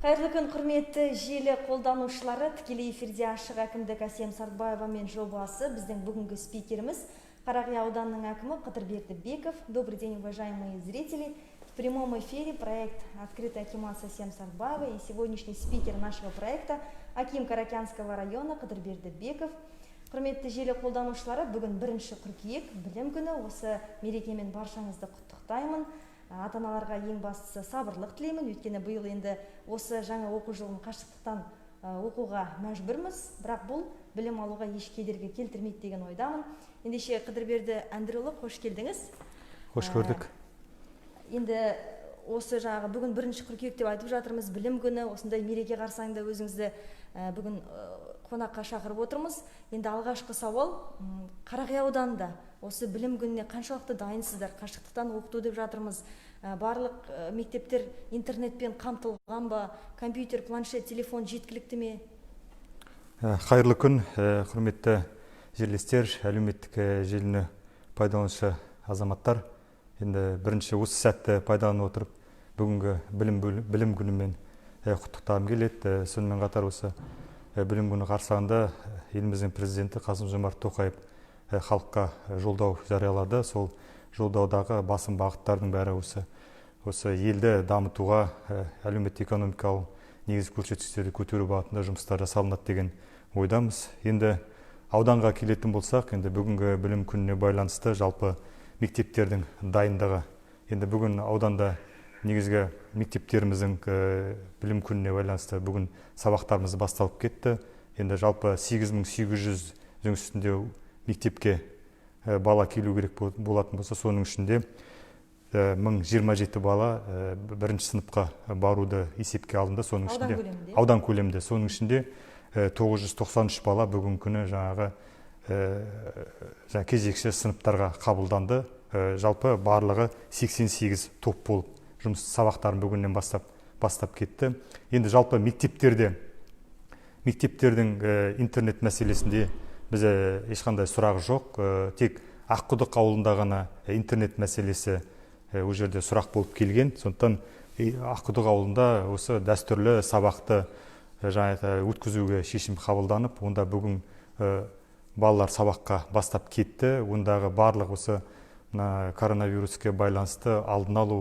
Қайырлы күн, құрметті желі қолданушылары. Тікелей эфирде ашық әкімдік Әсем Сартбаевамен жобасы. Біздің бүгінгі спикеріміз Қарақия ауданының әкімі Қыдырберді Беков. Добрый день, уважаемые зрители. В прямом эфире проект «Открытый акимат» с Асем Сартбаевой. И сегодняшний спикер нашего проекта — аким Каракианского района Қыдырберді Беков. Құрметті желі қолданушылары, бүгін 1 қыркүйек, білім күні. Осы мерекемен баршаңызды құттықтаймын. Ата аналарға ең бастысы сабырлық тілеймін, өйткені биыл енді осы жаңа оқу жылын қашықтықтан оқуға мәжбүрміз, бірақ бұл білім алуға еш кедергі келтірмейді деген ойдамын. Ендеше, Қыдырберді Әндірұлы, қош келдіңіз. Қош көрдік. Енді осы жаңағы бүгін 1 қыркүйек деп айтып жатырмыз, білім күні. Осындай мереке қарсаңында өзіңізді бүгін қонаққа шақырып отырмыз. Енді алғашқы сауал: Қарақия ауданында осы білім күніне қаншалықты дайынсыздар? Қашықтықтан оқыту деп жатырмыз. Барлық мектептер интернетпен қамтылған ба? Компьютер, планшет, телефон жеткілікті ме? Қайырлы күн, құрметті жерлестер, әлеуметтік желіні пайдаланушы азаматтар! Енді бірінші осы сәтті пайдалана отырып, бүгінгі білім күнімен құттықтағым келеді. Сонымен қатар осы білім күні қарсаңында еліміздің президенті Қасым Жомарт Тоқаев халыққа жолдау жариялады. Сол жолдаудағы басым бағыттардың бәрі осы елді дамытуға, әлеуметтік экономикалық негізгі көрсеткіштерді көтеру бағытында жұмыстар жасалынады деген ойдамыз. Енді ауданға келетін болсақ, енді бүгінгі білім күніне байланысты жалпы мектептердің дайындығы. Енді бүгін ауданда негізгі мектептеріміздің білім күніне байланысты бүгін сабақтарымыз басталып кетті. Енді жалпы 8800-дің үстінде мектепке бала келу керек болатын болса, соның ішінде 1027 бала бірінші сыныпқа баруды есепке алынды. Соның Аудан ішінде көлемінде? Аудан көлемінде. Соның ішінде 993 бала бүгінгі күні жаңа кезекші сыныптарға қабылданды. Жалпы барлығы 88 топ болып жұмыс сабақтарын бүгіннен бастап кетті. Енді жалпы мектептерде, мектептердің интернет мәселесінде бізде ешқандай сұрақ жоқ. Тек Аққұдық ауылында ғана интернет мәселесі ол жерде сұрақ болып келген. Сондықтан Аққұдық ауылында осы дәстүрлі сабақты жаңағы өткізуге шешім қабылданып, онда бүгін балалар сабаққа бастап кетті. Ондағы барлық осы мына коронавируске байланысты алдын алу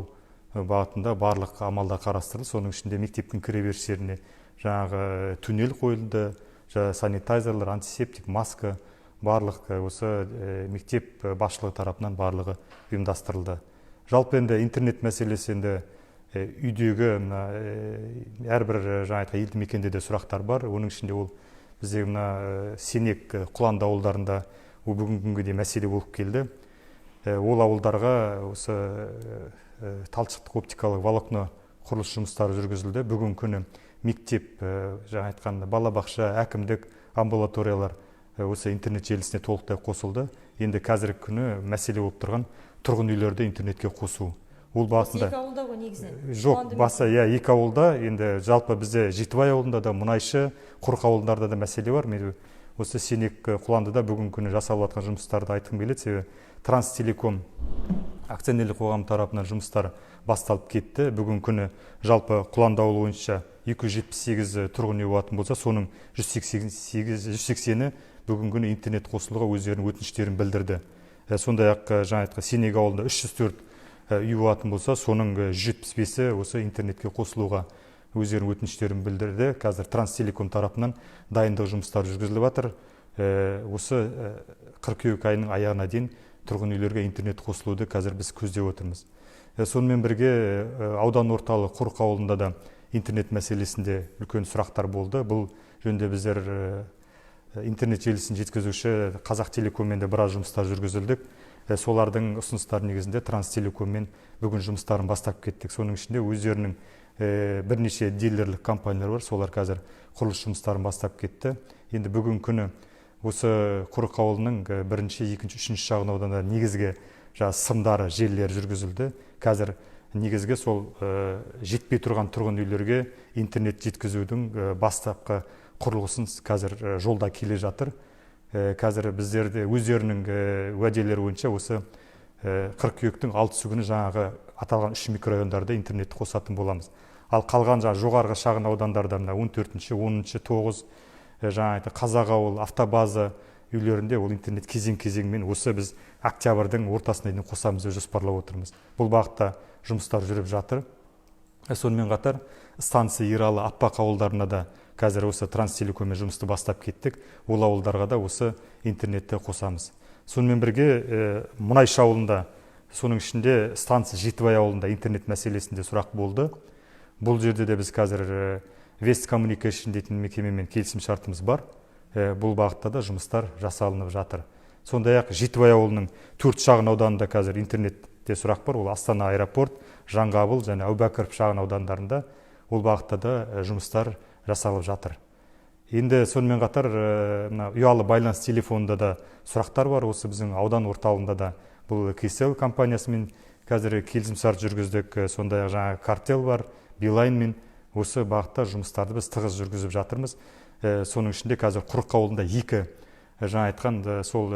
бағытында барлық амалдар қарастырылды. Соның ішінде мектептің кіреберіс жеріне жаңағы туннель қойылды, жаңағы санитайзерлер, антисептик, маска, барлық осы мектеп басшылығы тарапынан барлығы ұйымдастырылды. Жалпы енді интернет мәселесі енді үйдегі мына әрбір жаңа айтқан елді мекенде де сұрақтар бар. Оның ішінде ол біздегі мына Сенек, Құланды ауылдарында ол бүгінгі күнге дейін мәселе болып келді. Ол ауылдарға осы талшықтық оптикалық волокно құрылыс жұмыстары жүргізілді. Бүгінгі күні мектеп, жаңа айтқан балабақша, әкімдік, амбулаториялар осы интернет желісіне толықтай қосылды. Енді қазіргі күні мәселе болып тұрған тұрғын үйлерді интернетке қосу. Ол бағытында Екі ауылда ғой негізінен? Жоқ, Құланды мен баса, иә, екі ауылда. Енді жалпы бізде Жетібай ауылында да, Мұнайшы, Құрық ауылдарында да мәселе бар. Мен осы Сенек, Құландыда бүгінгі күні жасалып жатқан жұмыстарды айтқым келеді, себебі Транстелеком акционерлік қоғам тарапынан жұмыстар басталып кетті. Бүгінгі күні жалпы Құланды ауылы бойынша 278 тұрғын үй болатын болса, соның 188, 180-і бүгінгі күні интернет қосылуға өздерінің өтініштерін білдірді. Сондай ақ жаңа айтқан Сенек ауылында 304 үй болатын болса, соның 175-і осы интернетке қосылуға өздерінің өтініштерін білдірді. Қазір Транстелеком тарапынан дайындық жұмыстары жүргізіліп жатыр. Осы қыркүйек айының аяғына дейін тұрғын үйлерге интернет қосылуды қазір біз көздеп отырмыз. Сонымен бірге аудан орталығы Құрық ауылында да интернет мәселесінде үлкен сұрақтар болды. Бұл жөнінде біздер интернет желісін жеткізуші Қазақ Телекоммен де біраз жұмыстар жүргізілдік. Солардың ұсыныстары негізінде Транстелекоммен бүгін жұмыстарын бастап кеттік. Соның ішінде өздерінің бірнеше дилерлік компаниялар бар, солар қазір құрылыс жұмыстарын бастап кетті. Енді бүгінгі күні осы Құрық ауылының бірінші, екінші, үшінші шағын ауданда негізгі жаңағы сымдары, желілері жүргізілді. Қазір негізгі сол жетпей тұрған тұрғын үйлерге интернет жеткізудің бастапқы құрылғысын қазір жолда келе жатыр. Қазір біздерде өздерінің уәделері бойынша осы қыркүйектің 6-сы күні жаңағы аталған үш микрорайондарда интернетті қосатын боламыз. Ал қалған жаңа жоғарғы шағын аудандарда мына 14-ші, 10-шы, 9, жаңа айтты Қазақ ауыл, автобаза үйлерінде ол интернет кезең-кезеңмен осы біз октябрьдің ортасына дейін қосамыз деп жоспарлап отырмыз. Бұл бағытта жұмыстар жүріп жатыр. Сонымен қатар станция, Ералы, Аппақ ауылдарына да қазір осы Транстелекоммен жұмысты бастап кеттік. Ол ауылдарға да осы интернетті қосамыз. Сонымен бірге Мұнайшы ауылында, соның ішінде станция Жетібай ауылында интернет мәселесінде сұрақ болды. Бұл жерде де біз қазір Вест Коммуникейшн дейтін мекемемен келісім шартымыз бар. Бұл бағытта да жұмыстар жасалынып жатыр. Сондай ақ Жетібай ауылының 4 шағын ауданында қазір интернетте сұрақ бар. Ол Астана аэропорт, Жаңғабыл және Әубәкіров шағын аудандарында ол бағытта да жұмыстар жасалып жатыр. Енді сонымен қатар мына ұялы байланыс телефонында да сұрақтар бар. Осы біздің аудан орталығында да бұл Kcell компаниясымен қазір келісімшарт жүргіздік. Сондай ақ жаңа Картел бар, Билайнмен осы бағытта жұмыстарды біз тығыз жүргізіп жатырмыз. Соның ішінде қазір Құрық ауылында 2 жаңа айтқан сол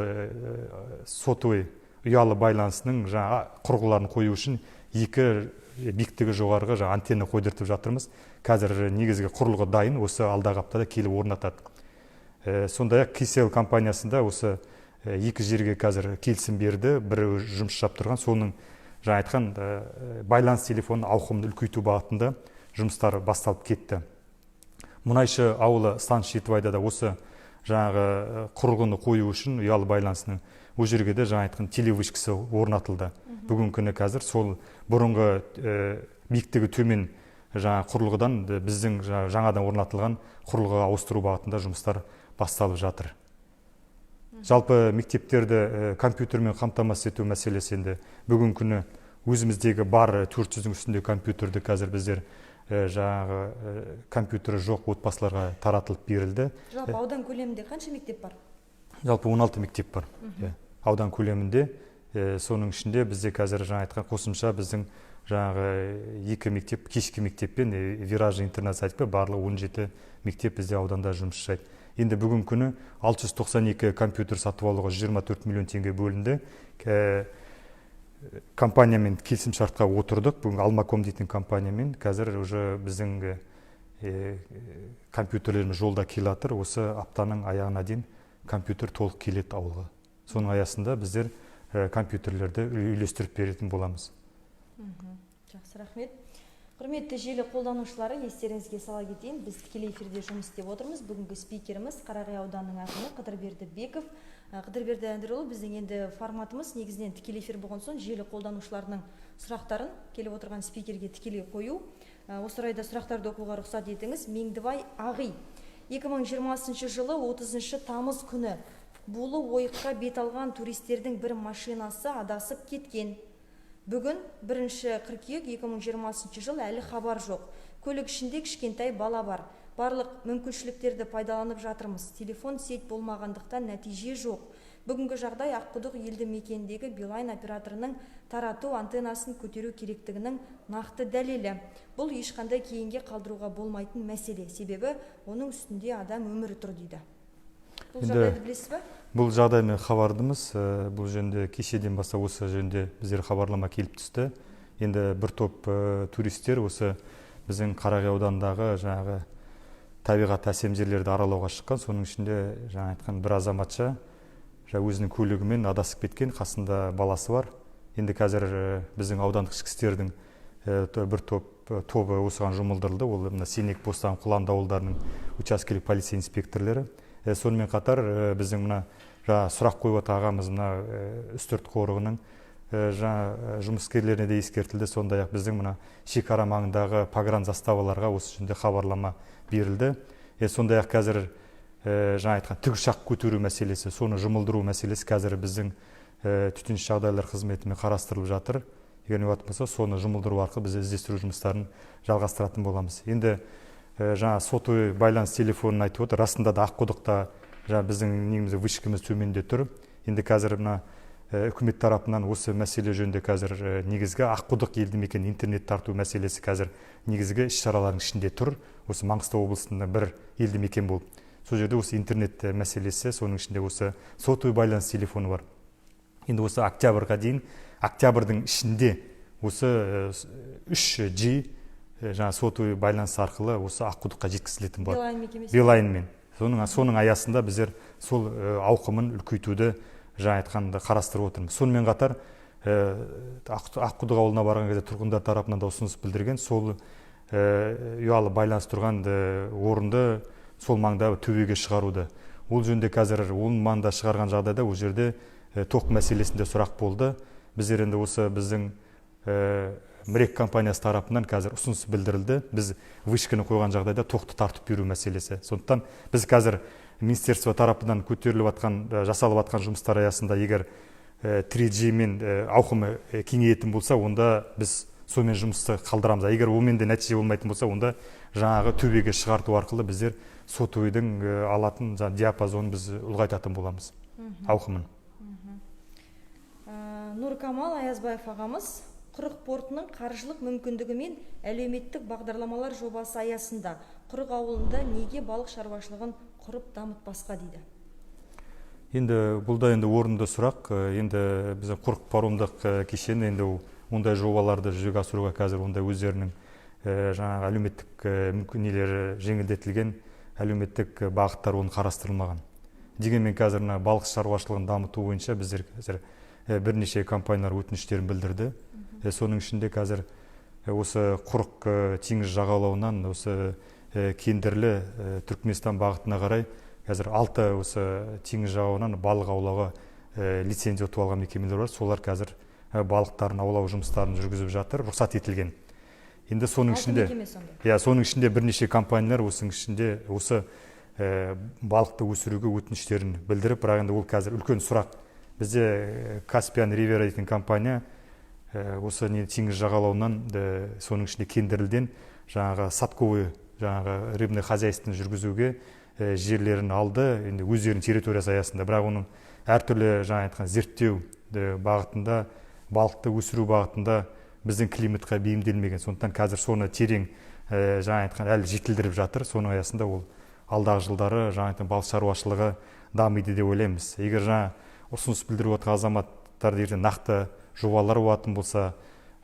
сотовый ұялы байланысының жаңа құрылғыларын қою үшін 2 биіктігі жоғарғы жаңа антенна қойдыртып жатырмыз. Қазір негізгі құрылғы дайын, осы алдағы аптада келіп орнатады. Сондай ақ Kcell компаниясында осы 2 жерге қазір келісім берді, бірі жұмыс жасап тұрған, соның жаңа айтқан байланыс телефонының ауқымын үлкейту бағытында жұмыстар басталып кетті. Мұнайшы ауылы станция Жетібайда да осы жаңағы құрылғыны қою үшін ұялы байланысының ол жерге де жаңа айтқан телевышкасы орнатылды. Бүгінгі күні қазір сол бұрынғы биіктігі төмен жаңа құрылғыдан біздің жаңадан орнатылған құрылғыға ауыстыру бағытында жұмыстар басталып жатыр. Жалпы мектептерді компьютермен қамтамасыз ету мәселесі енді бүгінгі күні өзіміздегі бар 400-дің үстінде компьютерді қазір біздер жаңағы компьютері жоқ отбасыларға таратылып берілді. Жалпы аудан көлемінде қанша мектеп бар? Жалпы 16 мектеп бар. Аудан көлемінде, соның ішінде бізде қазір жаңа айтқан қосымша біздің жаңағы 2 мектеп, кешкі мектеп пен виражный интернат садик пен барлығы 17 мектеп бізде ауданда жұмыс жасайды. Енді бүгінгі күні 692 компьютер сатып алуға 124 миллион теңге бөлінді. Компаниямен келісімшартқа отырдық. Бүгін Алмаком дейтін компаниямен қазір уже біздің компьютерлеріміз жолда келе жатыр. Осы аптаның аяғына дейін компьютер толық келеді ауылға. Соның аясында біздер компьютерлерді үйлестіріп беретін боламыз. Жақсы, рахмет. Құрметті желі қолданушылары, естеріңізге сала кетейін, біз тікелей эфирде жұмыс істеп отырмыз. Бүгінгі спикеріміз Қарағай ауданының әкімі Қыдырберді Беков. Қыдырберді Әндірұлы, біздің енді форматымыз негізінен тікелей эфир болған соң желі қолданушыларының сұрақтарын келіп отырған спикерге тікелей қою. Осы орайда сұрақтарды оқуға рұқсат етіңіз. Меңдібай Ағи 2020 жылы 30 тамыз күні Булы ойыққа бет алған туристердің бір машинасы адасып кеткен. Бүгін 1 қыркүйек 2020 жыл, әлі хабар жоқ. Көлік ішінде кішкентай бала бар. Барлық мүмкіншіліктерді пайдаланып жатырмыз. Телефон сеть болмағандықтан нәтиже жоқ. Бүгінгі жағдай Аққұдық елді мекеніндегі Билайн операторының тарату антеннасын көтеру керектігінің нақты дәлелі. Бұл ешқандай кейінге қалдыруға болмайтын мәселе. Себебі оның үстінде адам өмірі тұр дейді. Бұл жағдайды білесіз бе? Бұл жағдаймен хабардымыз. Бұл жөнінде кешеден бастап осы жөнінде біздер хабарлама келіп түсті. Енді бір топ туристер осы біздің Қарағай ауданындағы жаңағы табиғат әсем жерлерді аралауға шыққан. Соның ішінде жаңа айтқан бір азаматша өзінің көлігімен адасып кеткен, қасында баласы бар. Енді қазір біздің аудандық ішкі істердің бір тобы осыған жұмылдырылды. Ол мына Сенек, Бостан, Құланды ауылдарының учаскелік полиция инспекторлары. Сонымен қатар біздің мына жаңа сұрақ қойып отырған ағамыз мына Үстірт қорығының жаңа жұмыскерлеріне де ескертілді. Сондай-ақ біздің мына шекара маңындағы погранзаставаларға осы жөнінде хабарлама берілді. Сондай-ақ қазір жаңа айтқан тікұшақ көтеру мәселесі, соны жұмылдыру мәселесі қазір біздің төтенше жағдайлар қызметімен қарастырылып жатыр. Егер не болатын болса, соны жұмылдыру арқылы біз іздестіру жұмыстарын жалғастыратын боламыз. Енді жаңа сотовый байланыс телефонын айтып отыр. Расында да Аққұдықта жаңа біздің негізі вышкамыз төменде тұр. Енді қазір мына үкімет тарапынан осы мәселе жөнінде қазір негізгі Аққұдық елді мекен интернет тарту мәселесі қазір негізгі іс-шаралардың ішінде тұр. Осы Маңғыстау облысында бір елді мекен болып. Сол жерде осы интернет мәселесі, соның ішінде осы сотовый байланыс телефоны бар. Енді осы октябрьға дейін, октябрьдің ішінде осы 3G жаңа сотовый байланыс арқылы осы Аққұдыққа жеткізілетін болады. Билайн мекемесі. Билайнмен. Соның аясында біздер сол ауқымын үлкейтуді жаңа айтқанда қарастырып отырмыз. Сонымен қатар Аққұдық ауылына барған кезде тұрғындар тарапынан да ұсыныс білдірген, сол ұялы байланыс тұрған орынды сол маңда төбеге шығаруды. Ол жөнінде қазір оның маңда шығарған жағдайда ол жерде тоқ мәселесінде сұрақ болды. Біздер енді осы біздің МРЭК компаниясы тарапынан қазір ұсыныс білдірілді. Біз вышканы қойған жағдайда тоқты тартып беру мәселесі. Сондықтан біз қазір министерство тарапынан көтеріліп жатқан, жасалып жатқан жұмыстар аясында егер 3G мен ауқымы кеңейетін болса, онда біз сонымен жұмысты қалдырамыз. Егер онымен де нәтиже болмайтын болса, онда жаңағы төбеге шығарту арқылы біздер сотовыйдың алатын жаңа диапазонын біз ұлғайтатын боламыз, ауқымын. Нұркамал Аязбаев ағамыз Құрық портының қаржылық мүмкіндігі мен әлеуметтік бағдарламалар жобасы аясында Құрық ауылында неге балық шаруашылығын құрып дамытпасқа дейді. Енді бұл да енді орынды сұрақ. Енді біздің Құрық паромдық кешені енді ондай жобаларды жүзеге асыруға қазір ондай өздерінің жаңағы әлеуметтік мүмкін нелері жеңілдетілген әлеуметтік бағыттар оның қарастырылмаған. Дегенмен қазір мына балық шаруашылығын дамыту бойынша біздер қазір бірнеше компаниялар өтініштерін білдірді. Соның ішінде қазір осы Құрық теңіз жағалауынан осы Кендірлі Түркменстан бағытына қарай қазір 6 осы теңіз жағалауынан балық аулауға лицензия ұтып алған мекемелер бар. Солар қазір балықтарын аулау жұмыстарын жүргізіп жатыр, рұқсат етілген. Енді соның ішінде, иә, соның ішінде бірнеше компаниялар осының ішінде осы балықты өсіруге өтініштерін білдіріп, бірақ енді ол қазір үлкен сұрақ. Бізде Каспиан Ривера дейтін компания осы теңіз жағалауынан, соның ішінде Кендірліден жаңағы садковый жаңағы рыбный хозяйствоны жүргізуге жерлерін алды, енді өздерінің территориясы аясында. Бірақ оның әртүрлі жаңа айтқан зерттеу бағытында, балықты өсіру бағытында біздің климатқа бейімделмеген. Сондықтан қазір соны терең жаңа айтқан әлі жетілдіріп жатыр. Соның аясында ол алдағы жылдары жаңа айтқан балық шаруашылығы дамиды деп ойлаймыз. Егер жаңа ұсыныс білдіріп отырған азаматтар ертең нақты жобалар болатын болса,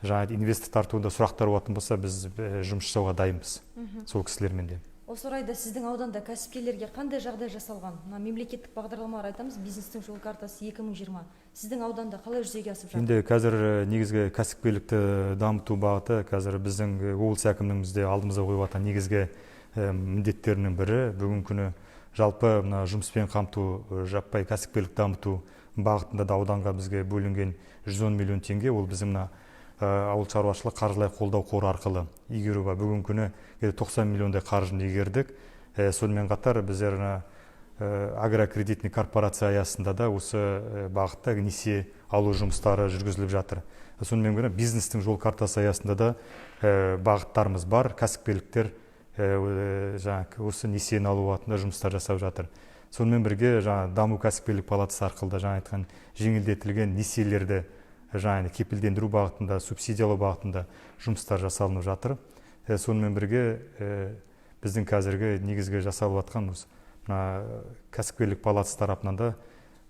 жаңа инвестор тартуда сұрақтар болатын болса, біз жұмыс жасауға дайынбыз сол кісілермен де. Осы орайда сіздің ауданда кәсіпкерлерге қандай жағдай жасалған? Мына мемлекеттік бағдарламалар айтамыз, бизнестің жол картасы 2020. Сіздің ауданда қалай жүзеге асып жатыр? Енді қазір негізгі кәсіпкерлікті дамыту бағыты қазір біздің облыс әкімінің бізде алдымызда қойып жатқан негізгі міндеттерінің бірі. Бүгінгі күні жалпы мына жұмыспен қамту, жаппай кәсіпкерлік дамыту бағытында да ауданға бізге бөлінген 110 миллион теңге, ол біздің мына ауыл шаруашылық қаржылай қолдау қоры арқылы игеру бар. Бүгінгі күні 90 миллиондай қаржыны игердік. Сонымен қатар біздер мына агрокредитный корпорация аясында да осы бағытта несие алу жұмыстары жүргізіліп жатыр. Сонымен бірге бизнестің жол картасы аясында да бағыттарымыз бар. Кәсіпкерліктер жаңа осы несиені алу бағытында жұмыстар жасап жатыр. Сонымен бірге жаңа даму кәсіпкерлік палатасы арқылы да жаңа айтқан жеңілдетілген несиелерді жаңа кепілдендіру бағытында, субсидиялау бағытында жұмыстар жасалынып жатыр. Сонымен бірге біздің қазіргі негізгі жасалып жатқан осы мына кәсіпкерлік палатасы тарапынан да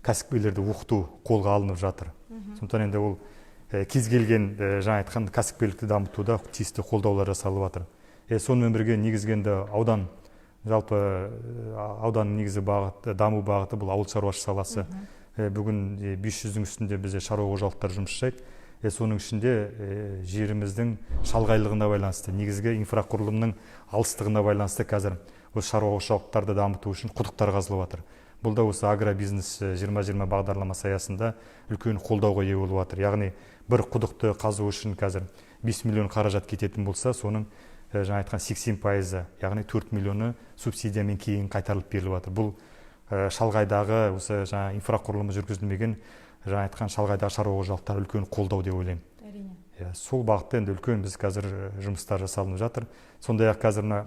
кәсіпкерлерді оқыту қолға алынып жатыр. Сондықтан енді ол кез келген жаңа айтқан кәсіпкерлікті дамытуда тиісті қолдаулар жасалып жатыр. Сонымен бірге негізгі енді аудан, жалпы ауданның негізгі бағыты, даму бағыты бұл ауыл шаруашылық саласы. Бүгін 500-дің үстінде бізде шаруа қожалықтар жұмыс жасайды. Соның ішінде жеріміздің шалғайлығына байланысты, негізгі инфрақұрылымның алыстығына байланысты қазір осы шаруа қожалықтарды дамыту үшін құдықтар қазылып жатыр. Бұл да осы агробизнес 2020 бағдарламасы аясында үлкен қолдауға ие болып жатыр. Яғни бір құдықты қазу үшін қазір 5 миллион қаражат кететін болса, соның жаңа айтқан 80%, яғни 4 миллионы субсидиямен кейін қайтарылып беріліп жатыр. Бұл шалғайдағы осы жаңа инфрақұрылымы жүргізілмеген жаңа айтқан шалғайдағы шаруа қожалықтары үлкен қолдау деп ойлаймын. Әрине. Сол бағытта енді үлкен біз қазір жұмыстар жасалынып жатыр. Сондай-ақ қазір мына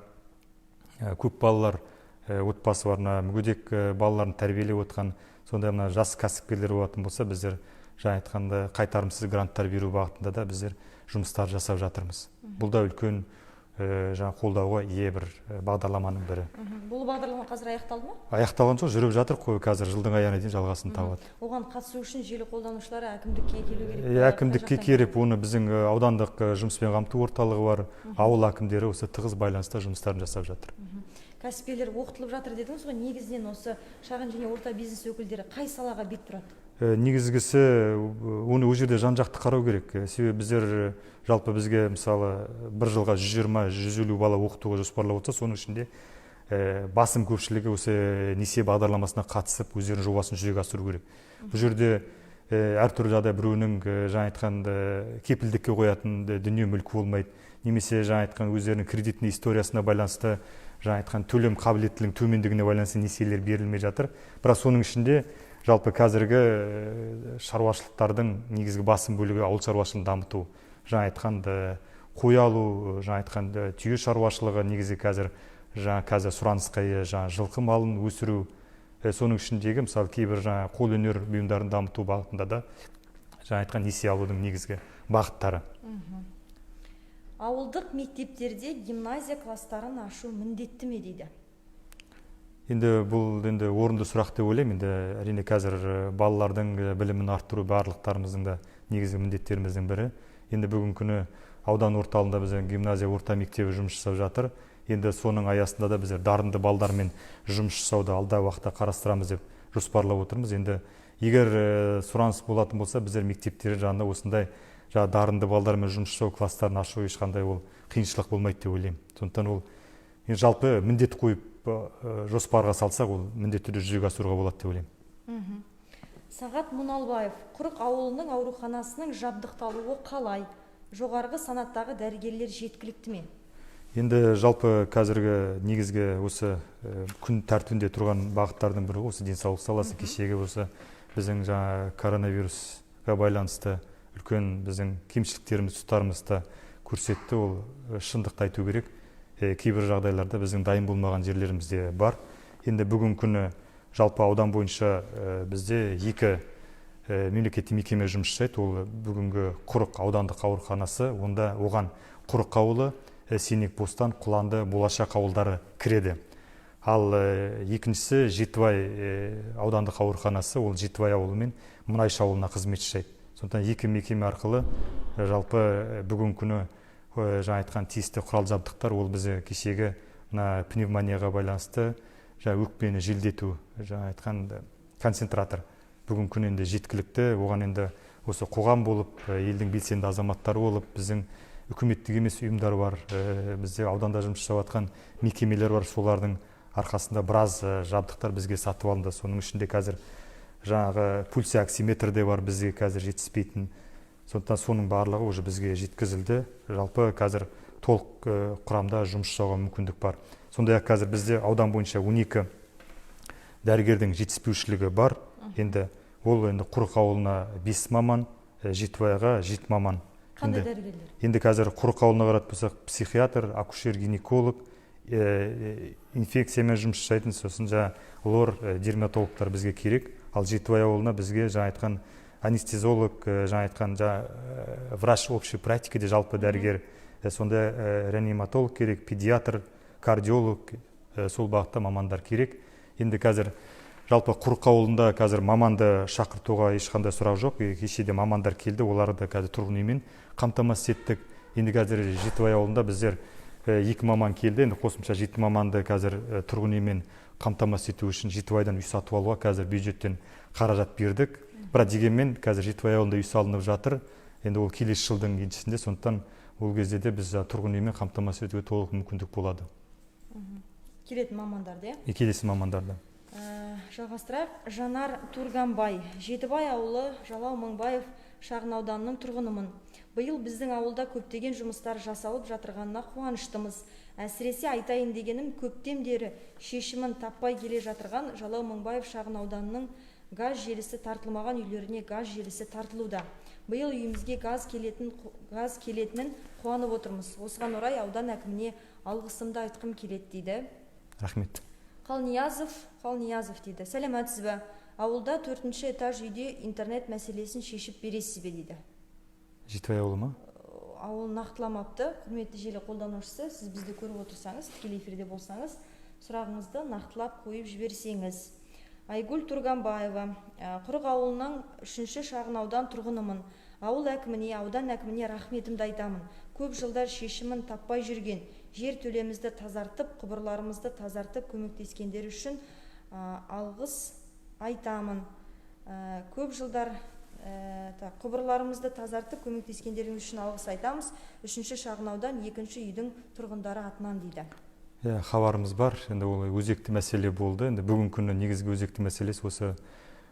көп балалар отбасы бар, мына мүгедек балаларын тәрбиелеп отқан, сондай мына жас кәсіпкерлер болатын болса, біздер жаңа айтқанда қайтарымсыз гранттар беру бағытында да біздер жұмыстар жасап жатырмыз. Бұл да үлкен жаңа қолдауға ие бір бағдарламаның бірі. Бұл бағдарлама қазір аяқталды ма? Аяқталған жоқ, жүріп жатыр қой, қазір жылдың аяғына дейін жалғасын табады. Оған қатысу үшін желі қолданушылары әкімдікке келу керек? Әкімдікке керек, оны біздің аудандық жұмыспен қамту орталығы бар, ауыл әкімдері осы тығыз байланыста жұмыстарын жасап жатыр. Кәсіпкерлер оқытылып жатыр дедіңіз ғой, негізінен осы шағын және орта бизнес өкілдері қай салаға бет бұрады? Негізгісі оны ол жерде жан-жақты қарау керек. Себебі біздер жалпы бізге мысалы бір жылға 120-150 бала оқытуға жоспарлап отырса, соның ішінде басым көпшілігі осы несие бағдарламасына қатысып өздерінің жобасын жүзеге асыру керек. Бұл жерде әртүрлі жағдай, біреуінің жаңа айтқан кепілдікке қоятын дүние мүлкі болмайды, немесе жаңа айтқан өздерінің кредитный историясына байланысты жаңа айтқан төлем қабілеттілігінің төмендігіне байланысты несиелер берілмей жатыр. Бірақ соның ішінде жалпы қазіргі шаруашылықтардың негізгі басым бөлігі ауыл шаруашылығын дамыту, жаңа айтқан қой алу, жаңа айтқан түйе шаруашылығы негізгі қазір жаңа қазір сұранысқа ие, жаңа жылқы малын өсіру, соның ішіндегі мысалы кейбір жаңа қолөнер бұйымдарын дамыту бағытында да жаңа айтқан несие алудың негізгі бағыттары. Ауылдық мектептерде гимназия класстарын ашу міндетті ме дейді? Енді бұл енді орынды сұрақ деп ойлаймын. Енді әрине қазір балалардың білімін арттыру барлықтарымыздың да негізгі міндеттеріміздің бірі. Енді бүгінгі күні аудан орталығында біздің гимназия орта мектебі жұмыс жасап жатыр. Енді соның аясында да біздер дарынды балдармен жұмыс жасауды алдағы уақытта қарастырамыз деп жоспарлап отырмыз. Енді егер сұраныс болатын болса, біздер мектептер жанында осындай жаңа дарынды балдармен жұмыс жасау класстарын ашу ешқандай ол қиыншылық болмайды деп ойлаймын. Сондықтан ол енді жалпы міндет қойып жоспарға салсақ, ол міндетті түрде жүзеге асыруға болады деп ойлаймын. Сағат Мұналбаев, Құрық ауылының ауруханасының жабдықталуы қалай? Жоғарғы санаттағы дәрігерлер жеткілікті ме? Енді жалпы қазіргі негізгі осы күн тәртібінде тұрған бағыттардың бірі осы денсаулық саласы. Кешегі осы біздің жаңа коронавирусқа байланысты үлкен біздің кемшіліктеріміз, тұстарымызды көрсетті. Ол шындықты айту керек. Кейбір жағдайларда біздің дайын болмаған жерлеріміз де бар. Енді бүгінгі күні жалпы аудан бойынша бізде екі мемлекеттік мекеме жұмыс жасайды. Ол бүгінгі Құрық аудандық ауруханасы, онда оған Құрық ауылы, Сенек, Бостан, Құланды, Болашақ ауылдары кіреді. Ал екіншісі Жетібай аудандық ауруханасы, ол Жетібай ауылы мен Мұнайшы ауылына қызмет жасайды. Сондықтан екі мекеме арқылы жалпы бүгінгі күні жаңа айтқан тиісті құрал жабдықтар, ол бізде кешегі мына пневмонияға байланысты жаңа өкпені желдету, жаңа айтқан концентратор бүгінгі күні енді жеткілікті. Оған енді осы қоғам болып, елдің белсенді азаматтары болып, біздің үкіметтік емес ұйымдар бар, бізде ауданда жұмыс жасап жатқан мекемелер бар, солардың арқасында біраз жабдықтар бізге сатып алынды. Соның ішінде қазір жаңағы пульсиоксиметр де бар, бізге қазір жетіспейтін. Сондықтан соның барлығы уже бізге жеткізілді. Жалпы қазір толық құрамда жұмыс жасауға мүмкіндік бар. Сондай-ақ қазір бізде аудан бойынша 12 дәрігердің жетіспеушілігі бар. Енді ол енді Құрық ауылына 5 маман, Жетібайға 7 маман. Қандай дәрігерлер? Енді қазір Құрық ауылына қарап болсақ, психиатр, акушер, гинеколог, инфекциямен жұмыс жасайтын, сосын жаңа лор, дерматологтар бізге керек. Ал Жетібай ауылына бізге жаңа айтқан анестезиолог, жаңа айтқан врач общей практики де жалпы дәрігер, сондай реаниматолог керек, педиатр, кардиолог, сол бағытта мамандар керек. Енді қазір жалпы Құрық ауылында қазір маманды шақыртуға ешқандай сұрақ жоқ. Кеше де мамандар келді, оларды қазір тұрғын үймен қамтамасыз еттік. Енді қазір Жетібай ауылында біздер 2 маман келді, енді қосымша 7 маманды қазір тұрғын үймен қамтамасыз ету үшін Жетібайдан үй сатып алуға қазір бюджеттен қаражат бердік. Бірақ дегенмен қазір Жетібай ауылында үй салынып жатыр. Енді ол келесі жылдың еншісінде, сондықтан ол кезде де біз тұрғын үймен қамтамасыз етуге толық мүмкіндік болады. Келетін мамандарды, иә? Келесі мамандарды. Жалғастырайық. Жанар Турганбай, Жетібай ауылы, Жалау Мыңбаев шағын ауданының тұрғынымын. Биыл біздің ауылда көптеген жұмыстар жасалып жатырғанына қуаныштымыз. Әсіресе айтайын дегенім, көптен бері шешімін таппай келе жатырған Жалау Мыңбаев шағын ауданының газ желісі тартылмаған үйлеріне газ желісі тартылуда. Биыл үйімізге газ келетінін қуанып отырмыз. Осыған орай аудан әкіміне алғысымды айтқым келеді дейді. Рахмет. Қалниязов дейді. Сәлеметсіз бе? Ауылда 4-ші этаж үйде интернет мәселесін шешіп бересіз бе дейді. Жетібай ауылы ма? Ауыл нақтыламапты. Құрметті желі қолданушысы, сіз бізді көріп отырсаңыз, тікелей эфирде болсаңыз, сұрағыңызды нақтылап қойып жіберсеңіз. Айгүл Турганбаева: Құрық ауылының үшінші шағын аудан тұрғынымын. Ауыл әкіміне, аудан әкіміне рахметімді айтамын. Көп жылдар шешімін таппай жүрген жер төлемізді тазартып, құбырларымызды тазартып көмектескендері үшін алғыс айтамын. Көп жылдар так, құбырларымызды тазартып көмектескендеріңіз үшін алғыс айтамыз, үшінші шағын аудан, екінші үйдің тұрғындары атынан, дейді. Иә, хабарымыз бар. Енді ол өзекті мәселе болды. Енді бүгінгі күні негізгі өзекті мәселесі осы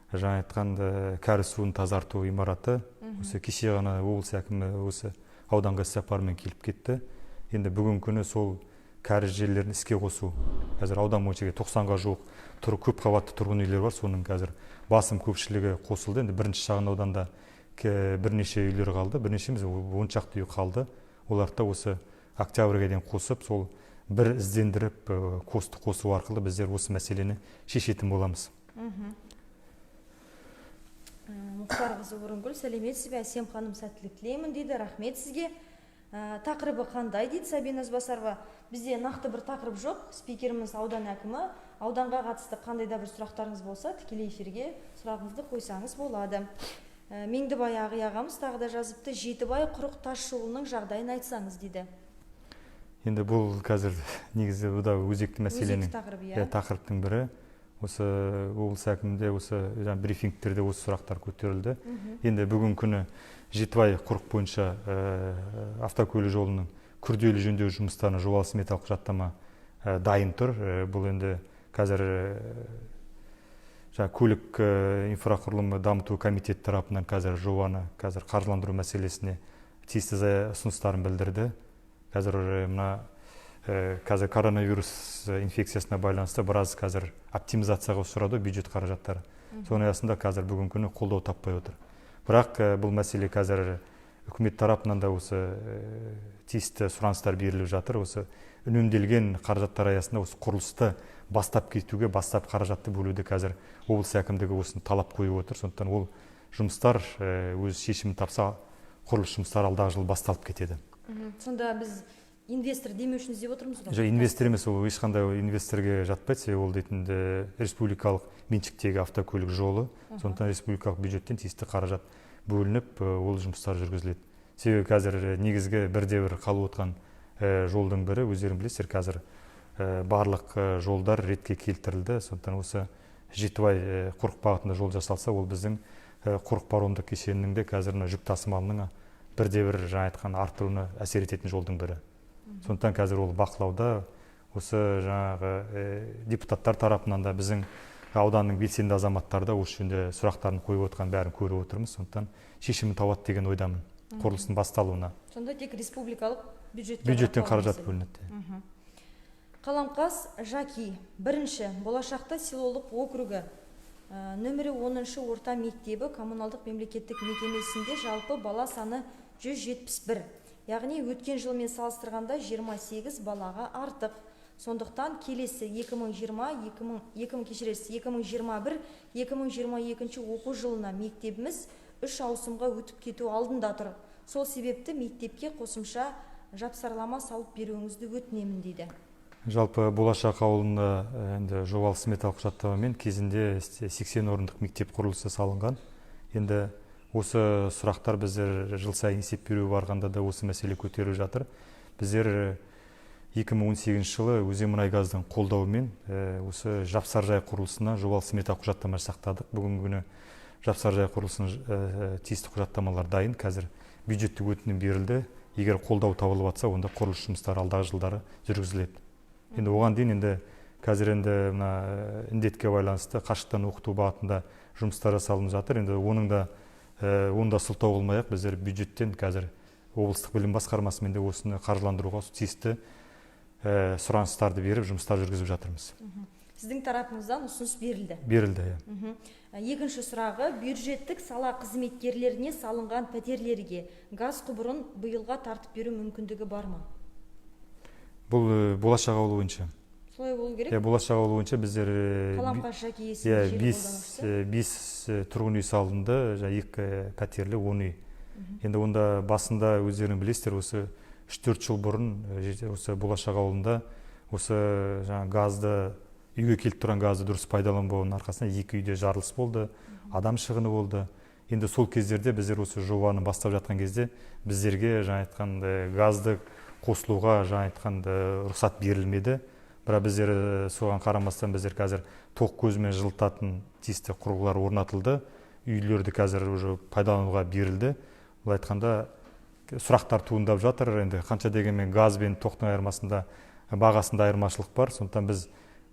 жаңа айтқан кәріз суын тазарту имараты. Осы кеше ғана облыс әкімі осы ауданға іссапармен келіп кетті. Енді бүгінгі күні сол кәріз желілерін іске қосу, қазір аудан бойынша 90-ға жуық тұр көп қабатты тұрғын үйлер бар, соның қазір басым көпшілігі қосылды. Енді бірінші шағын ауданда бірнеше үйлер қалды, бірнеше емес, 10 шақты үй қалды. Оларды да осы октябрьге дейін қосып, сол бір іздендіріп, КОС-ты қосу арқылы біздер осы мәселені шешетін боламыз. Мұхтарқызы Орынгүл: Сәлеметсіз бе, Әсем ханым, сәттілік тілеймін, дейді. Рахмет сізге. Тақырыбы қандай, дейді Сабина Ізбасарова. Бізде нақты бір тақырып жоқ. Спикеріміз аудан әкімі. Ауданға қатысты қандай да бір сұрақтарыңыз болса, тікелей эфирге сұрағыңызды қойсаңыз болады. Меңдібай ағи ағамыз тағы да жазыпты: Жетібай, Құрық тас жолының жағдайын айтсаңыз, дейді. Енді бұл қазір негізі бұл да өзекті мәселенің Өзекті тақырып, иә. Иә, тақырыптың бірі. Осы облыс әкімінде, осы жаңа брифингтерде осы сұрақтар көтерілді. Енді бүгінгі күні Жетібай, Құрық бойынша автокөлік жолының күрделі жөндеу жұмыстарына жобалық сметалық құжаттама дайын тұр. Бұл енді қазір жаңа көлік инфрақұрылымы дамыту комитеті тарапынан қазір жобаны қазір қаржыландыру мәселесіне тиісті ұсыныстарын білдірді. Қазір мына қазір коронавирус инфекциясына байланысты біраз қазір оптимизацияға ұшырады бюджет қаражаттары. Соның аясында қазір бүгінгі күні қолдау таппай отыр. Бірақ бұл мәселе қазір үкімет тарапынан да осы тиісті сұраныстар беріліп жатыр. Осы үнемделген қаражаттар аясында осы құрылысты бастап кетуге, бастап қаражатты бөлуді қазір облыс әкімдігі осыны талап қойып отыр. Сондықтан ол жұмыстар өз шешімін тапса, құрылыс жұмыстары алдағы жылы басталып кетеді. Сонда біз инвестор демеушіні іздеп отырмыз ғой? Жоқ, инвестор емес, ол ешқандай инвесторге жатпайды, себебі ол дейтін республикалық меншіктегі автокөлік жолы. Сондықтан республикалық бюджеттен тиісті қаражат бөлініп, ол жұмыстар жүргізіледі. Себебі қазір негізгі бірде бір қалып отқан жолдың бірі, өздерің білесіздер, қазір барлық жолдар ретке келтірілді. Сондықтан осы Жетібай, Құрық бағытында жол жасалса, ол біздің Құрық паромдық кешенінің де қазір мына жүк тасымалының бірде бір жаңа айтқан арттыруына әсер ететін жолдың бірі. Сондықтан қазір ол бақылауда. Осы жаңағы депутаттар тарапынан да, біздің ауданның белсенді азаматтары да осы жөнінде сұрақтарын қойып отқан, бәрін көріп отырмыз. Сондықтан шешімін табады деген ойдамын құрылыстың басталуына. Сонда тек республикалық бюджетке Бюджеттен қаражат бөлінеді. Қаламқас Жаки: Бірінші Болашақта селолық округі нөмірі 10 орта мектебі коммуналдық мемлекеттік мекемесінде жалпы бала саны 171, яғни өткен жылмен салыстырғанда 28 балаға артық. Сондықтан келесі 2020 2000, кешіресіз, 2021 2022 оқу жылына мектебіміз үш ауысымға өтіп кету алдында тұр. Сол себепті мектепке қосымша жапсарлама салып беруіңізді өтінемін, дейді. Жалпы Болашақ ауылында енді жобалық сметалық құжаттамамен кезінде 80 орындық мектеп құрылысы салынған. Енді осы сұрақтар біздер жыл сайын есеп беру барғанда да осы мәселе көтеріліп жатыр. Біздер 2018 жылы Өзенмұнайгаздың қолдауымен осы жапсаржай құрылысына жобалық сметалық құжаттама жасақтадық. Бүгінгі күні жапсаржай құрылысының тиісті құжаттамалар дайын, қазір бюджеттік өтінім берілді. Егер қолдау табылып жатса, онда құрылыс жұмыстары алдағы жылдары жүргізіледі. Енді оған дейін енді қазір енді мына індетке байланысты қашықтан оқыту бағытында жұмыстар жасалынып жатыр. Енді оның да, оны да сылтау қылмай ақ, біздер бюджеттен қазір облыстық білім басқармасымен де осыны қаржыландыруға тиісті сұраныстарды беріп, жұмыстар жүргізіп жатырмыз. Сіздің тарапыңыздан ұсыныс берілді? Берілді, иә. Екінші сұрағы: бюджеттік сала қызметкерлеріне салынған пәтерлерге газ құбырын биылға тартып беру мүмкіндігі бар ма? Бұл Болашақ ауылы бойынша. Солай болу керек. Иә, Болашақ ауылы бойынша біздер Қаламқас Жаки есімді иә желі бес қолданушысы. Бес тұрғын үй салынды, жаңа екі пәтерлі 10 үй. Енді онда басында өздерің білесіздер, осы 3-4 жыл бұрын осы Болашақ ауылында осы жаңа газды, үйге келіп тұрған газды дұрыс пайдаланбауының арқасында 2 үйде жарылыс болды, адам шығыны болды. Енді сол кездерде біздер осы жобаны бастап жатқан кезде біздерге жаңа айтқандай газды қосылуға жаңа айтқанда рұқсат берілмеді. Бірақ біздер соған қарамастан біздер қазір тоқ көзімен жылытатын тиісті құрылғылар орнатылды, үйлерді қазір уже пайдалануға берілді. Былай айтқанда сұрақтар туындап жатыр. Енді қанша дегенмен газ бен тоқтың айырмасында, бағасында айырмашылық бар. Сондықтан біз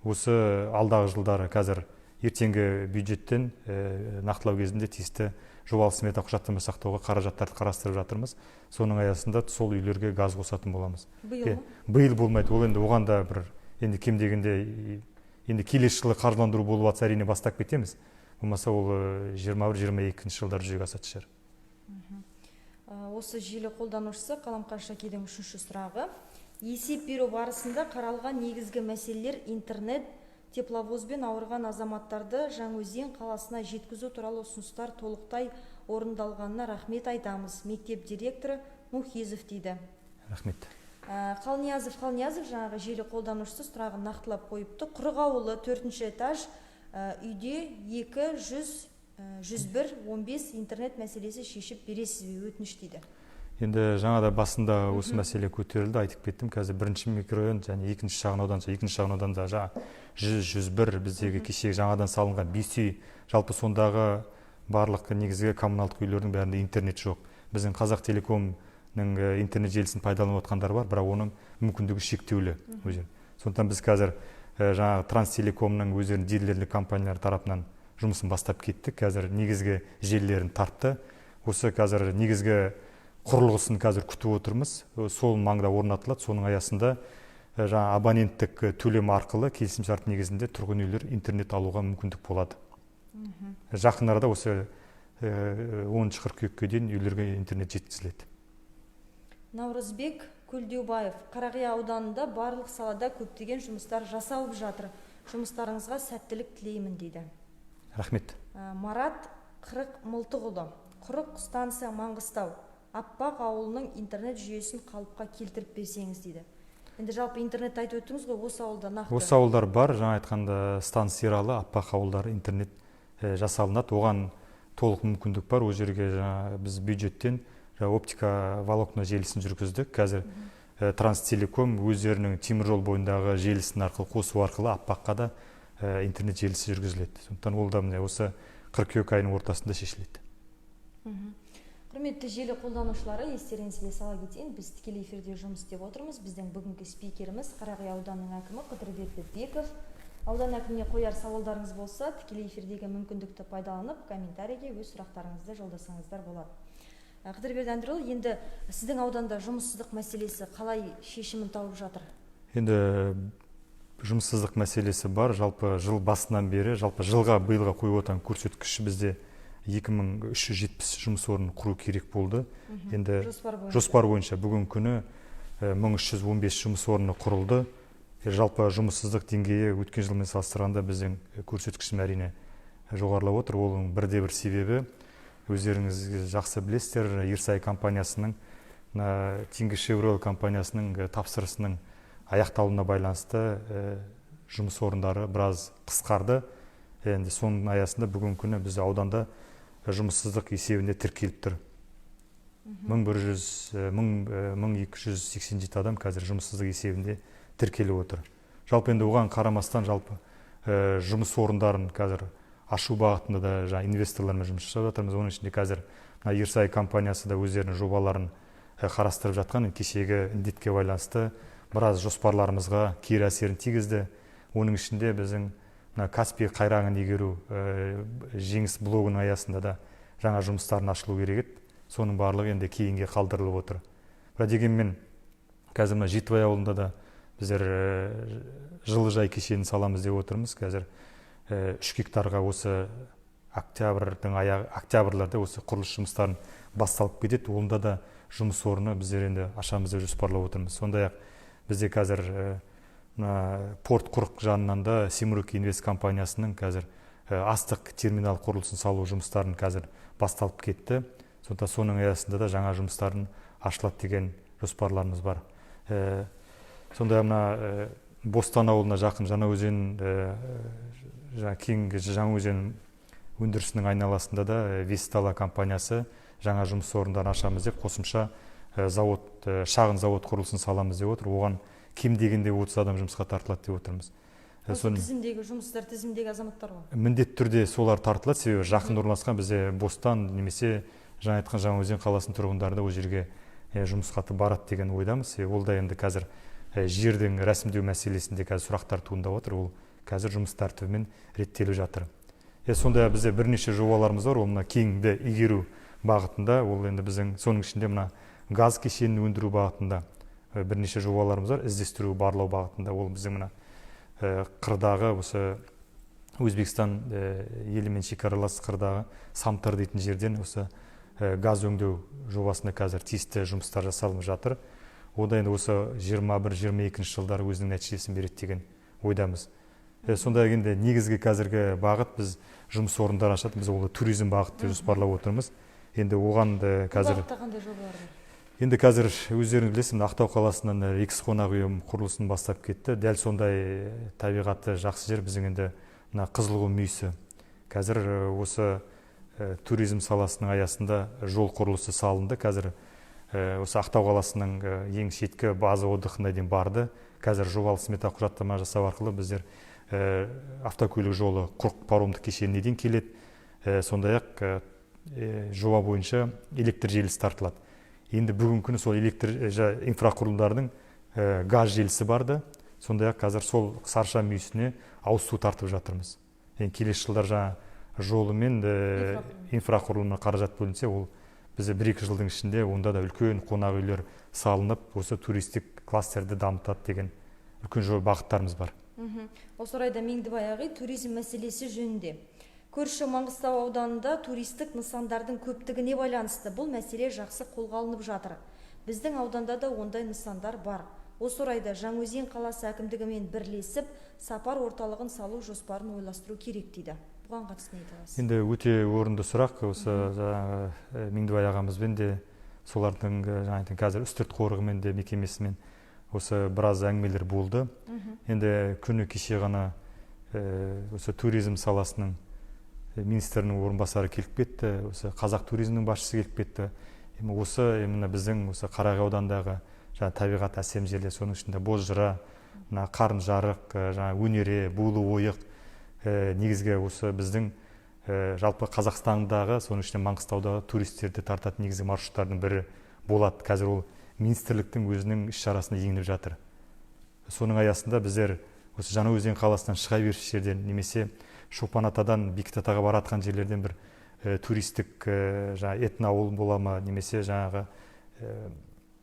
осы алдағы жылдары қазір ертеңгі бюджеттен нақтылау кезінде тиісті жобалық смета құжаттама сақтауға қаражаттарды қарастырып жатырмыз. Соның аясында сол үйлерге газ қосатын боламыз. Биыл ма? Биыл болмайды. Ол енді оған да бір енді кем дегенде енді келесі жылы қаржыландыру болып жатса, әрине бастап кетеміз. Болмаса ол 21-22 жылдары жүзеге асатын шығар. Осы желі қолданушысы Қаламқас Шакидің үшінші сұрағы. Есеп беру барысында қаралған негізгі мәселелер интернет, тепловозбен ауырған азаматтарды Жаңаөзен қаласына жеткізу туралы ұсыныстар толықтай орындалғанына рахмет айтамыз. Мектеп директоры Мухизов дейді. Рахмет. Қалниязов жаңағы желі қолданушысы сұрағын нақтылап қойыпты. Құрық ауылы 4-ші этаж, үйде 200 101 15 интернет мәселесі шешіп бересіз бе, өтініш дейді. Енді жаңа да басында осы мәселе көтерілді, айтып кеттім. Қазір бірінші микрорайон және екінші шағын аудан, екінші шағын ауданда жаңа 100-101 біздегі кешегі жаңадан салынған 5 үй, жалпы сондағы барлық негізгі коммуналдық үйлердің бәрінде интернет жоқ. Біздің Қазақ телекомның интернет желісін пайдаланып отқандар бар, бірақ оның мүмкіндігі шектеулі өздері. Сондықтан біз қазір жаңағы Транстелекомның өздерінің дилерлік компаниялары тарапынан жұмысын бастап кеттік. Қазір негізгі желілерін тартты. Осы қазір негізгі құрылғысын қазір күтіп отырмыз. Сол маңда орнатылады. Соның аясында жаңа абоненттік төлем арқылы келісімшарт негізінде тұрғын үйлер интернет алуға мүмкіндік болады. Жақын арада осы 10 қыркүйекке дейін үйлерге интернет жеткізіледі. Наурызбек Көлдеубаев, Қарақия ауданында барлық салада көптеген жұмыстар жасалып жатыр. Жұмыстарыңызға сәттілік тілеймін дейді. Рахмет. Марат Қырық Мылтықұлы, Құрық станция Маңғыстау, Аппақ ауылының интернет жүйесін қалыпқа келтіріп берсеңіз дейді. Енді жалпы интернетті айтып өттіңіз ғой, осы ауылда нақты. Осы ауылдар бар, жаңа айтқанда станция Ералы, Аппақ ауылдары интернет жасалынады. Оған толық мүмкіндік бар. Ол жерге жаңа біз бюджеттен жаңа оптика волокна желісін жүргіздік. Қазір Транстелеком өздерінің теміржол бойындағы желісін арқылы қосу арқылы Аппаққа да интернет желісі жүргізіледі. Сондықтан ол да міне осы қыркүйек айының ортасында шешіледі. Құрметті желі қолданушылары, естеріңізге сала кетейін, біз тікелей эфирде жұмыс істеп отырмыз. Біздің бүгінгі спикеріміз Қарақия ауданының әкімі Қыдырберді Беков. Аудан әкіміне қояр сауалдарыңыз болса, тікелей эфирдегі мүмкіндікті пайдаланып, комментарийге өз сұрақтарыңызды жолдасаңыздар болады. Қыдырберді Әндірұлы, енді сіздің ауданда жұмыссыздық мәселесі қалай шешімін тауып жатыр? Енді жұмыссыздық мәселесі бар. Жалпы жыл басынан бері, жалпы жылға биылға қойып отырған көрсеткіш бізде 2370 жұмыс орнын құру керек болды. Енді жоспар бойынша бүгінгі күні 1315 жұмыс орны құрылды. Жалпы жұмыссыздық деңгейі өткен жылмен салыстырғанда біздің көрсеткішім әрине жоғарылап отыр. Оның бірде бір себебі өздеріңіз жақсы білесіздер, Ерсай компаниясының, Теңізшевройл компаниясының тапсырысының аяқталуына байланысты жұмыс орындары біраз қысқарды. Енді соның аясында бүгінгі күні біз ауданда жұмыссыздық есебінде тіркеліп тұр. 1287 адам қазір жұмыссыздық есебінде тіркеліп отыр. Жалпы енді оған қарамастан жалпы жұмыс орындарын қазір ашу бағытында да жаңа инвесторлармен жұмыс жасап жатырмыз. Оның ішінде қазір мына Ерсай компаниясы да өздерінің жобаларын қарастырып жатқан. Кешегі індетке байланысты біраз жоспарларымызға кері әсерін тигізді. Оның ішінде біздің мына Каспий қайраңын игеру жеңіс блогының аясында да жаңа жұмыстарын ашылу керек еді. Соның барлығы енді кейінге қалдырылып отыр. Бірақ дегенмен қазір мына Жетібай ауылында да біздер жылыжай кешенін саламыз деп отырмыз. Қазір 3 гектарға осы октябрьдің аяғы, октябрьлерде осы құрылыс жұмыстарын басталып кетеді. Онда да жұмыс орны біздер енді ашамыз деп жоспарлап отырмыз. Сондай-ақ бізде қазір мына Порт Құрық жанынан да Семрук Инвест компаниясының қазір астық терминал құрылысын салу жұмыстарын қазір басталып кетті. Сондықтан соның аясында да жаңа жұмыстардың ашылады деген жоспарларымыз бар. Сондай мына Бостан ауылына жақын Жаңаөзен, кейінгі Жаңаөзен өндірісінің айналасында да Вестала компаниясы жаңа жұмыс орындарын ашамыз деп қосымша завод, шағын завод құрылысын саламыз деп отыр. Оған кем дегенде 30 адам жұмысқа тартылады деп отырмыз. Осы тізімдегі жұмыстар, тізімдегі азаматтар ғой. Міндетті түрде солар тартылады, себебі жақын орналасқан бізде Бостан немесе жаңа айтқан Жаңаөзен қаласының тұрғындары да ол жерге жұмысқа барады деген ойдамыз. Ол да енді қазір жердің рәсімдеу мәселесінде қазір сұрақтар туындап отыр, ол қазір жұмыс тәртібімен реттеліп жатыр. Сондай бізде бірнеше жобаларымыз бар, ол мына кеңді игеру бағытында, ол енді біздің соның ішінде мына газ кешенін өндіру бағытында бірнеше жобаларымыз бар, іздестіру, барлау бағытында. Ол біздің мына қырдағы осы Өзбекстан елімен шекаралас қырдағы Самтыр дейтін жерден осы газ өңдеу жобасында қазір тиісті жұмыстар жасалып жатыр. Ода енді осы 21-22 жылдары өзінің нәтижесін береді деген ойдамыз. Сондай енді негізгі қазіргі бағыт біз жұмыс орындары ашады, біз ол туризм бағыты деп жоспарлап отырмыз. Енді оған да қазір қандай жобалар бар? Енді қазір өздеріңіз білесіз, Ақтау қаласынан Рикс қонақ үйі құрылысын бастап кетті. Дәл сондай табиғаты жақсы жер біздің енді мына Қызылқұм мүйісі. Қазір осы туризм саласының аясында жол құрылысы салынды. Қазір осы Ақтау қаласының ең шеткі база отдыхына дейін барды. Қазір жобалық смета құжаттама жасау арқылы біздер автокөлік жолы Құрық паромдық кешеніне дейін келеді. Сондай-ақ жоба бойынша электр желісі тартылады. Енді бүгінгі күні сол электр инфрақұрылымдардың газ желісі барды. Сондай-ақ қазір сол Сарша мүйісіне ауыз су тартып жатырмыз. Енді келесі жылдар жаңа жолы мен инфрақұрылымына қаражат бөлінсе, ол бізде 1-2 жылдың ішінде онда да үлкен қонақ үйлер салынып, осы туристік кластерді дамытады деген үлкен жоба бағыттарымыз бар. Осы орайда Меңдібай ағай туризм мәселесі жөнінде. Көрші Маңғыстау ауданында туристік нысандардың көптігіне байланысты бұл мәселе жақсы қолға алынып жатыр. Біздің ауданда да ондай нысандар бар. Осы орайда Жаңаөзен қаласы әкімдігімен бірлесіп, сапар орталығын салу жоспарын ойластыру керек дейді. Бұған қатысты не айта аласыз? Енді өте орынды сұрақ. Осы Меңдібай ағамызбен де, солардың жаңа қазір Үстірт қорығымен де мекемесімен осы біраз әңгімелер болды. Енді күні кеше ғана осы туризм саласының министрінің орынбасары келіп кетті, осы қазақ туризмінің басшысы келіп кетті. Осы именно біздің осы Қарағай ауданындағы жаңа табиғат әсем жерлер, соның ішінде Бозжыра, мына Қарынжарық, жаңа Өнере, Булы ойық, негізгі осы біздің жалпы Қазақстандағы, соның ішінде Маңғыстаудағы туристерді тартатын негізгі маршруттардың бірі болады. Қазір ол министрліктің өзінің іс-шарасына еніп жатыр. Соның аясында біздер осы Жаңаөзен қаласынан шыға беріс жерден немесе Шопан атадан Бекет атаға баратқан жерлерден бір туристік жаңа этноауыл бола ма, немесе жаңағы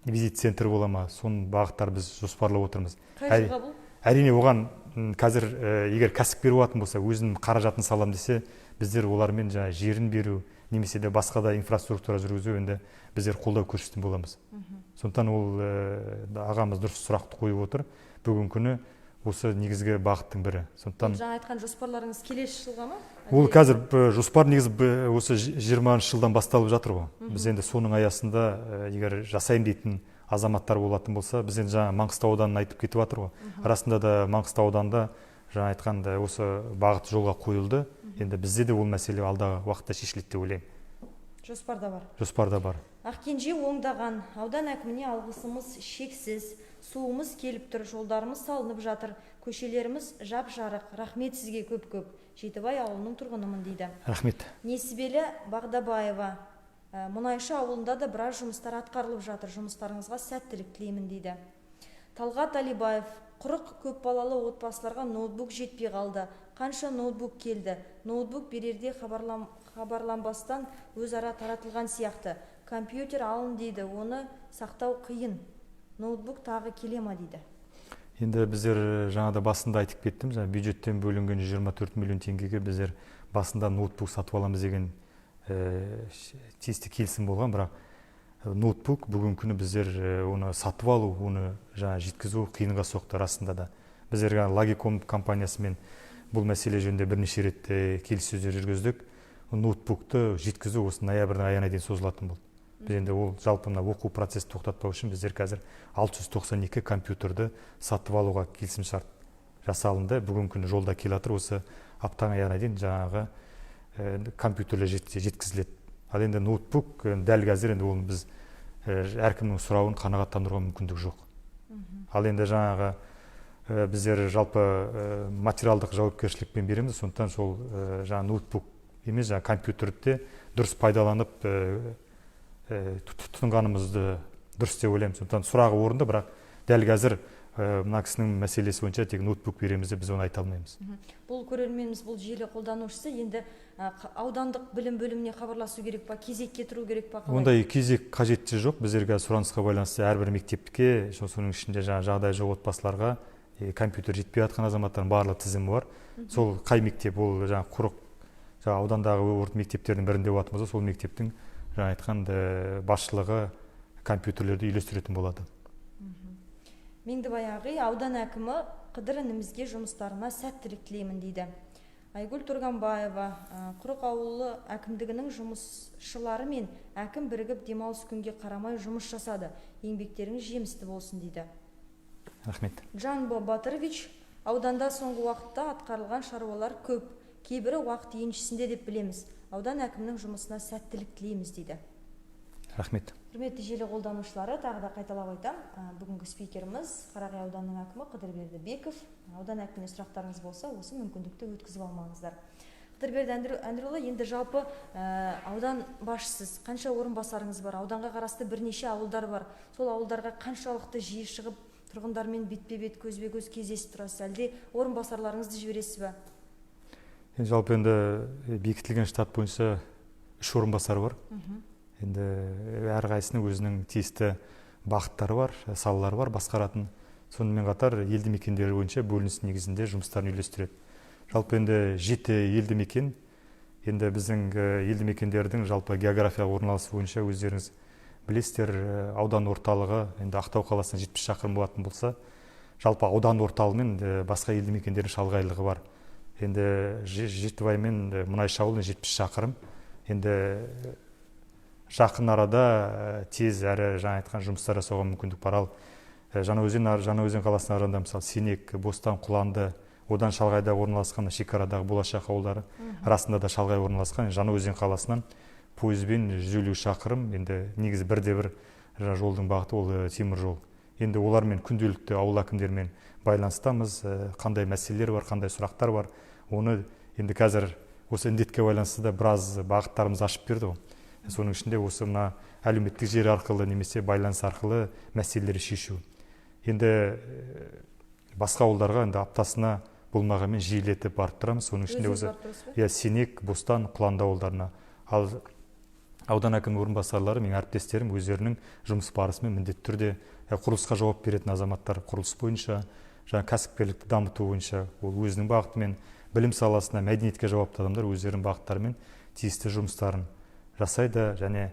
визит центр бола ма, соның бағыттар біз жоспарлап отырмыз. Қай жылға бұл? Әрине оған қазір егер кәсіпкер болатын болса, өзінің қаражатын салам десе, біздер олармен жаңа жерін беру немесе де басқа да инфраструктура жүргізу енді біздер қолдау көрсететін боламыз. Сондықтан ол ағамыз дұрыс сұрақты қойып отыр. Бүгінгі күні осы негізгі бағыттың бірі. Сондықтан жаңа айтқан жоспарларыңыз келесі жылға ма? Ол қазір жоспар негізі осы 20 жылдан басталып жатыр ғой. Біз енді соның аясында егер жасайын дейтін азаматтар болатын болса, біз енді жаңа Маңғыстау ауданын айтып кетіп жатыр ғой. Расында да Маңғыстау ауданында жаңа айтқанда осы бағыт жолға қойылды. Енді бізде де ол мәселе алдағы уақытта шешіледі деп ойлаймын. Жоспарда бар. Жоспарда бар. Ақкенже оңдаған аудан әкіміне алғысымыз шексіз. Суымыз келіп тұр, жолдарымыз салынып жатыр, көшелеріміз жап-жарық. Рахмет сізге көп-көп. Жетібай ауылының тұрғынымын дейді. Рахмет. Несібелі Бағдабаева. Мұнайшы ауылында да біраз жұмыстар атқарылып жатыр. Жұмыстарыңызға сәттілік тілеймін дейді. Талғат Алибаев. Құрық көпбалалы отбасыларға ноутбук жетпей қалды. Қанша ноутбук келді? Ноутбук берерде хабарланбастан өзара таратылған сияқты. Компьютер алын дейді, оны сақтау қиын. Ноутбук тағы келе ма дейді. Енді біздер жаңада басында айтып кеттім, жаңа бюджеттен бөлінген 124 миллион теңгеге біздер басында ноутбук сатып аламыз деген тиісті келісім болған, бірақ ноутбук бүгінгі күні біздер оны сатып алу, оны жаңа жеткізу қиынға соқты расында да. Біздер Лагиком компаниясымен бұл мәселе жөнінде бірнеше рет келіссөздер жүргіздік. ноутбукты жеткізу осы ноябрьдің аяғына дейін созылатын болды. Біз енді ол жалпы мына оқу процесін тоқтатпау үшін біздер қазір 692 компьютерді сатып алуға келісімшарт жасалынды. Бүгінгі күні жолда келе жатыр, осы аптаның аяғына дейін жаңағы компьютерлер жеткізіледі. Ал енді ноутбук дәл қазір енді оны біз әркімнің сұрауын қанағаттандыруға мүмкіндік жоқ. Ал енді жаңағы біздер жалпы материалдық жауапкершілікпен береміз, сондықтан сол жаңа ноутбук емес, жаңа компьютерді де дұрыс пайдаланып тұтынғанымызды дұрыс деп ойлаймын. Сондықтан сұрағы орынды, бірақ дәл қазір мына кісінің мәселесі бойынша тек ноутбук береміз деп біз оны айта алмаймыз. Бұл көрерменіміз, бұл желі қолданушысы енді аудандық білім бөліміне хабарласу керек па, кезекке тұру керек па, қалай? Ондай кезек қажетті жоқ. Біздер қазір сұранысқа байланысты әрбір мектепке, соның ішінде жаңа жағдайы жоқ отбасыларға, компьютер жетпей жатқан азаматтардың барлық тізімі бар. Сол қай мектеп, ол жаңа Құрық жаңа аудандағы орта мектептердің бірінде болатын болса, сол мектептің жаңа айтқан басшылығы компьютерлерді үйлестіретін болады. Меңдібай ағай, аудан әкімі Қыдыр інімізге жұмыстарына сәттілік тілеймін дейді. Айгүл Тұрғанбаева, Құрық ауылы әкімдігінің жұмысшылары мен әкім бірігіп демалыс күнге қарамай жұмыс жасады. Еңбектеріңіз жемісті болсын дейді. Рахмет. Жанбо Батырович, ауданда соңғы уақытта атқарылған шаруалар көп. Кейбірі уақыт еншісінде деп білеміз. Аудан әкімінің жұмысына сәттілік тілейміз дейді. Рахмет. Құрметті желі қолданушылары, тағы да қайталап айтам, бүгінгі спикеріміз Қарағай ауданының әкімі Қыдырберді Беков. Аудан әкіміне сұрақтарыңыз болса, осы мүмкіндікті өткізіп алмаңыздар. Қыдырберді Әндірұлы, енді жалпы аудан басшысыз, қанша орынбасарыңыз бар, ауданға қарасты бірнеше ауылдар бар. Сол ауылдарға қаншалықты жиі шығып, тұрғындармен бетпе-бет, көзбе-көз кездесіп тұрасыз, әлде орынбасарларыңызды жібересіз бе? Енді жалпы енді бекітілген штат бойынша 3 орынбасар бар. Енді әрқайсысының өзінің тиісті бағыттары бар, салалары бар басқаратын. Сонымен қатар елді мекендері бойынша бөлініс негізінде жұмыстарын үйлестіреді. Жалпы енді 7 елді мекен, енді біздің елді мекендердің жалпы географиялық орналасуы бойынша өздеріңіз білесіздер, аудан орталығы енді Ақтау қаласынан 70 шақырым болатын болса, жалпы аудан орталығы мен басқа елді мекендердің шалғайлығы бар. Енді Жетібай мен Мұнайшы ауылы 70 шақырым. Енді жақын арада тез әрі жаңа айтқан жұмыстар жасауға мүмкіндік бар. Ал Жаңаөзен қаласының арасында мысалы Сенек, Бостан, Құланды, одан шалғайда орналасқан шекарадағы Болашақ ауылдары, расында да шалғай орналасқан Жаңаөзен қаласынан пойызбен 150 шақырым. Енді негізі бірде-бір жолдың бағыты ол темір жол. Енді олармен күнделікті ауыл әкімдерімен байланыстамыз, қандай мәселелер бар, қандай сұрақтар бар. Оны енді қазір осы індетке байланысты да біраз бағыттарымыз ашып берді ғой. Соның ішінде осы мына әлеуметтік желі арқылы немесе байланыс арқылы мәселелерді шешу. Енді басқа ауылдарға енді аптасына болмағанмен жиілетіп барып тұрамыз. Соның ішінде Өзіңіз осы барып тұрасыз ба? Иә, Сенек, Бостан, Құланды ауылдарына. Ал аудан әкімінің орынбасарлары, менің әріптестерім өздерінің жұмыс барысымен міндетті түрде құрылысқа жауап беретін азаматтар құрылыс бойынша, жаңа кәсіпкерлікті дамыту бойынша, ол өзінің бағытымен, білім саласына, мәдениетке жауапты адамдар өздерінің бағыттарымен тиісті жұмыстарын жасайды. Және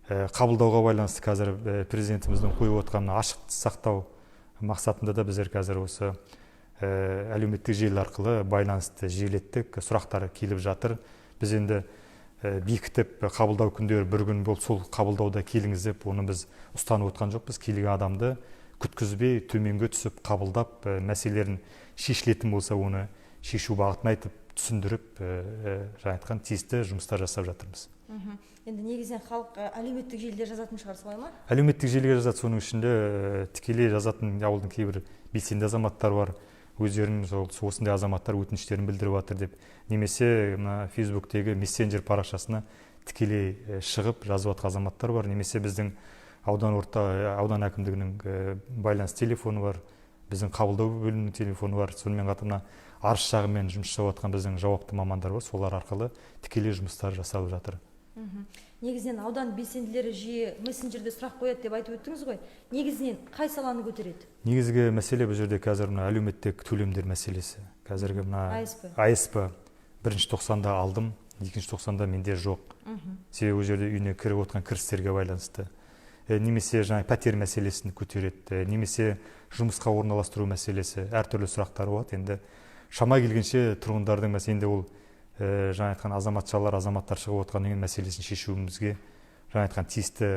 қабылдауға байланысты қазір президентіміздің қойып отқан ашық сақтау мақсатында да біздер қазір осы әлеуметтік желі арқылы байланысты жиілеттік, сұрақтар келіп жатыр. Біз енді бекітіп қабылдау күндері бір күн болып, сол қабылдауда келіңіз деп оны біз ұстанып отқан жоқпыз. Келген адамды күткізбей төменге түсіп қабылдап, мәселелерін шешілетін болса оны шешу бағытын айтып, түсіндіріп, жаңа айтқан тиісті жұмыстар жасап жатырмыз. Енді негізінен халық әлеуметтік желіде жазатын шығар, солай ма? Әлеуметтік желіге жазады, соның ішінде тікелей жазатын ауылдың кейбір белсенді азаматтары бар. Өздерінің сол осындай азаматтар өтініштерін білдіріп жатыр деп, немесе мына Фейсбуктегі мессенджер парақшасына тікелей шығып жазып жатқан азаматтар бар, немесе біздің аудан әкімдігінің байланыс телефоны бар, біздің қабылдау бөлімінің телефоны бар, сонымен қатар мына арыз шағыммен жұмыс жасап жатқан біздің жауапты мамандар бар, солар арқылы тікелей жұмыстар жасалып жатыр. Негізінен аудан белсенділері жиі мессенджерде сұрақ қояды деп айтып өттіңіз ғой. Негізінен қай саланы көтереді? Негізгі мәселе бұл жерде қазір мына әлеуметтік төлемдер мәселесі. Қазіргі мына АСП. АСП бірінші тоқсанда алдым, екінші тоқсанда менде жоқ. Себебі ол жерде үйіне кіріп отқан кірістерге байланысты. Немесе жаңа пәтер мәселесін көтереді, немесе жұмысқа орналастыру мәселесі, әртүрлі сұрақтар болады. Енді шама келгенше тұрғындардың мәселе, енді ол Жаңа айтқан азаматшалар, азаматтар шығып отқаннан кейін, мәселесін шешуімізге жаңа айтқан тиісті